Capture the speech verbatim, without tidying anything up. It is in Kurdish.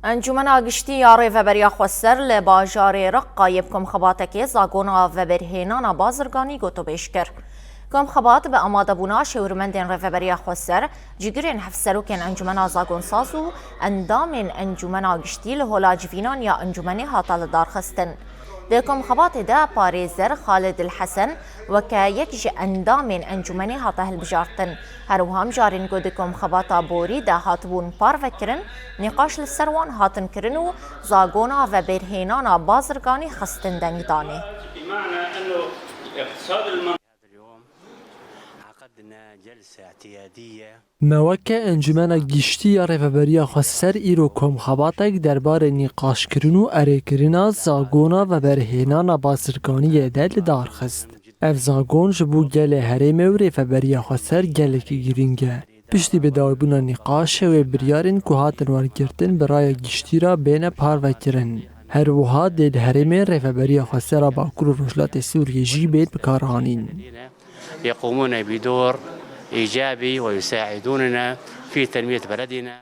Encûmena Giştî ya Rêveberiya Xweser li bajarê Reqqa yê bi komxebatekê zagona veberhênana bazirganî gotûbêj kir. Komxebat bi amadebûna şêwirmendên Rêveberiya Xweser, cîgirên hevserokên Encûmena Zagonsaz û endamên Encûmena Giştî li Hola Civînan ya Encûmenê hate lidarxistin. Di komxebatê de parêzer Xalid El Hesen weke yek ji endamên encûmenê hate hilbijartin. Her wiha mijarên ku di komxebata borî de hatibûn parvekirin, nîqaş li ser wan hatin kirin û zagona veberhênana bazirganî xistin dengdanê. بمعنى أنه اقتصاد المنطقة اليوم عقدنا جلسة اعتيادية. Me weke Encûmena Giştî ya Rêveberiya Xweser îro komxebatek derbarê nîqaşkirin û erêkirina zagona veberhênana bazirganiyê de li dar xist. Ev zagon ji bo gelê herêmê û Rêveberiya Xweser gelekî girîng e. Piştî bidawîbûna nîqaşê wê biryarên ku hatin wergirtin bi raya giştî re bêne parvekirin. Her wiha dê di herêmên Rêveberiya Xweser a Bakur û Rojhilatê Sûriyê jî bên bikaranîn. يقومون بدور إيجابي ويساعدوننا في تنمية بلدنا.